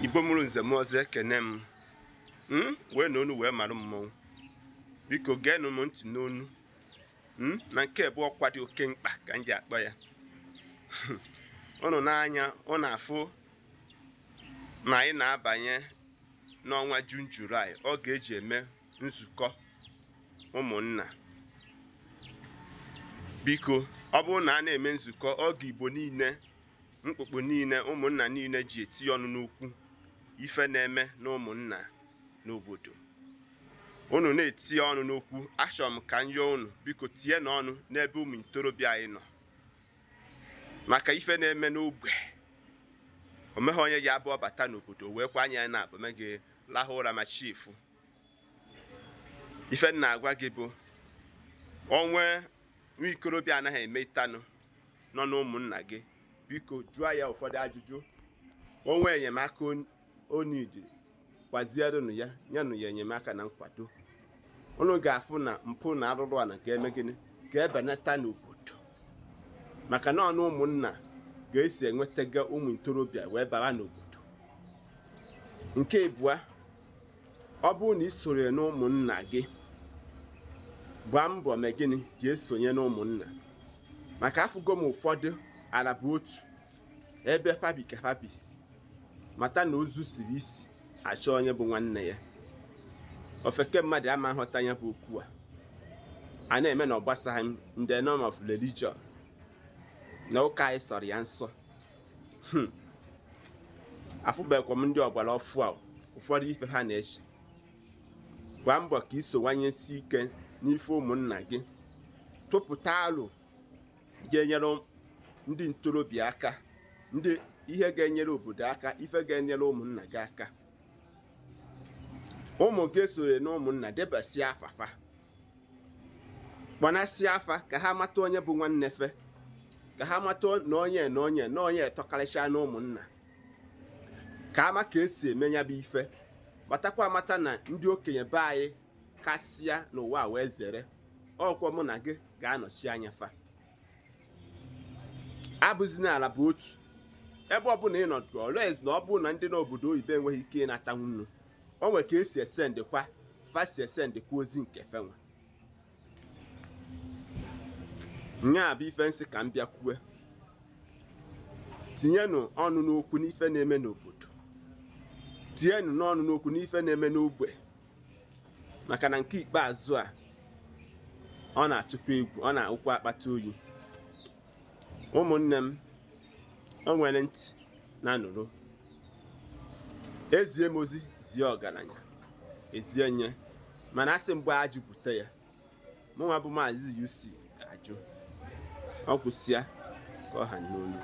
Igbo mụrụ nze m ọzọ, ekene m. Wee na onu wee mara mmọnwụ. Biko geenụ m ntị n'onu. Na nke bụ ọkwa dị oke mkpa ka m ji akpọ ya. Unu n'anya unu afụ na anyị na-abanye n'ọnwa Jun Julaị, ọ ga-eji eme nzukọ ụmụnna. Biko ọ bụrụ na a na-eme nzukọ oge Igbo niile, mkpụkpụ niile, ụmụnna niile ji eti ọnụ n'okwu ife na-eme na ụmụnna n'obodo. Unu na-eti ọnụ n'okwu, achọrọ m ka m yọọ unu, biko tie n'ọnụ n'ebe ụmụ ntorobịa anyị nọ maka ife na-eme n'ogbe. O meghị onye ya abụọ bata n'obodo wee kwa anya ya na-abụ me gị lahụ ụra ma chifu. Ife m na-agwa gị bụ onwe nwa ikorobịa anaghị eme ịtanụ nọ n'ụmụnna gị, biko jụọ ya ụfọdụ ajụjụ. Onwe enyemaka onidi, kwazierenụ ya, nyenụ ya enyemaka na nkwado. Unu ga-afụ na mpụ na arụrụ ana ga-eme gịnị, ga-ebenata n'obodo, maka na ọnụ ụmụnna ga-esi enwetaga ụmụ ntorobịa wee bara n'obodo. Nke ịbụa, ọ bụrụ na ị sonye n'ụmụnna gị, gbaa mbọ mee gịnị, jee sonye n'ụmụnna. Maka afụgo m ụfọdụ ala bụ otu ebe fabi ka fabi, mata na ozu siri isi achọ onye bụ nwanne ya. Ofeke mmadụ ama nghọta ya bụ okwu a na-eme na ọ gbasaghị m in the name of religion na ụka anyị sọrọ ya nsọ. Afụbeghịkwa m ndị ọgbara ọfụ a ụfọdụ ife ha na-eche. Gbaa mbọ ka isowanyesi ike n'ife ụmụnna gị, tụpụta alo ga-enyere ndị ntorobịa aka, ndị ihe ga-enyere obodo aka, ife ga-enyere ụmụnna gị aka. Ụmụ gị esonye na ụmụnna, debasịa afafa, gbanasịa afa ka ha mata onye bụ nwanne fe, ka ha mata na onye na onye na onye etọkarịcha na ụmụnna, ka ama ka esi eme ya bụ ife. Matakwa amata na ndị okenye be anyị kasịa n'ụwa wee zere ọkwa mụ na gị ga-anọchi anya fa. Abụzina ala bụ otu ebe ọbụla ị nọdụ, olez na ọ bụrụ na ndị n'obodo oyibo enweghị ike ịnata nnu, o nwere ka esi esendịkwa fa si esendịkwa ozi nke fenwa. Nya bụ ife nsị ka m bịa kwue. Tinyenụ ọnụ n'okwu n'ife na-eme n'obodo, tinyenụ n'ọnụ n'okwu n'ife na-eme n'ogbe, maka na nke ikpeazụ a ọ na-atụkwa egwu, ọ na-awụkwa akpata oyi. Ụmụnne m, o nwere ntị na-anụrụ. Ezie m ozi zie ọgaranya ezie nye, mana asị mgbe ajụ bute ya, mụnwa bụ Maazị UC ga-ajụ. Ọ kwụsịa ka ọ ha n'olu.